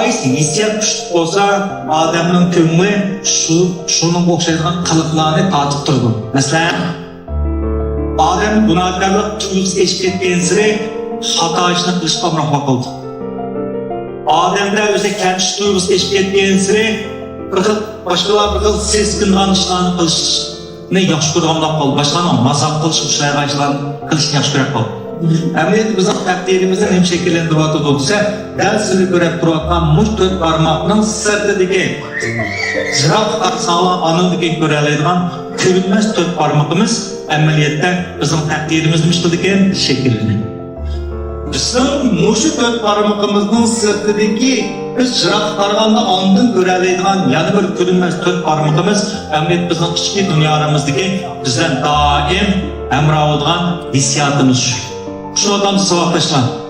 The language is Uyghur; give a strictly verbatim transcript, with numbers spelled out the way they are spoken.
قايسى ھېسسىيات كۈچلۈك بولسا، ئادەمنىڭ كۆڭلى شۇ، شۇنىڭغا ئوخشايدىغان قىلىقلارنى تارتىپ تۇرىدۇ. مەسىلەن، ئادەم گۇناھكارلىق تۇيغۇسى ئېشىپ كەتكەنسېرى خاتا ئىشنى قىلىشقا ئامراقلىق قىلىدۇ. ئادەمدە ئۆزىگە كەمچىلىك تۇيغۇسى ئېشىپ كەتكەنسېرى بىر خىل، باشقىلار بىر خىل سېسىقىنىدىغان ئىشلارنى قىلىشنى ياخشى كۆرىدىغان بولۇپ قالدى. باشقىلارنىڭ مازاق قىلىشقا ئوخشايدىغان ئىشلارنى قىلىشنى ياخشى كۆرۈپ قالدى. ئەمەلىيەتتە بىزنىڭ تەقدىرىمىزنى نېمە شەكىللەندۈرۈۋاتىدۇ دېسە، دەل سىلەر كۆرۈپ تۇرۇۋاتقان مۇشۇ تۆت بارماقنىڭ سىرتىدىكى، يىراق قارىساڭلار ئانىڭدىكى كۆرەلەيدىغان كۆرۈنمەس تۆت بارمىقىمىز ئەمەلىيەتتە بىزنىڭ تەقدىرىمىزنى نېمە قىلىدىكەن؟ شەكىللىنىدۇ. بىزنىڭ مۇشۇ تۆت بارمىقىمىزنىڭ سىرتىدىكى، بىز يىراققا قارىغاندا ئاندىن كۆرەلەيدىغان يەنە بىر كۆرۈنمەس تۆت بارمىقىمىز ئەمەلىيەتتە بىزنىڭ ئىچكى دۇنيالىرىمىزدىكى بىز بىلەن دائىم ھەمراھ بولىدىغان ھېسسىياتىمىز شۇ. شۇ ئادەم ساۋاقداشلار.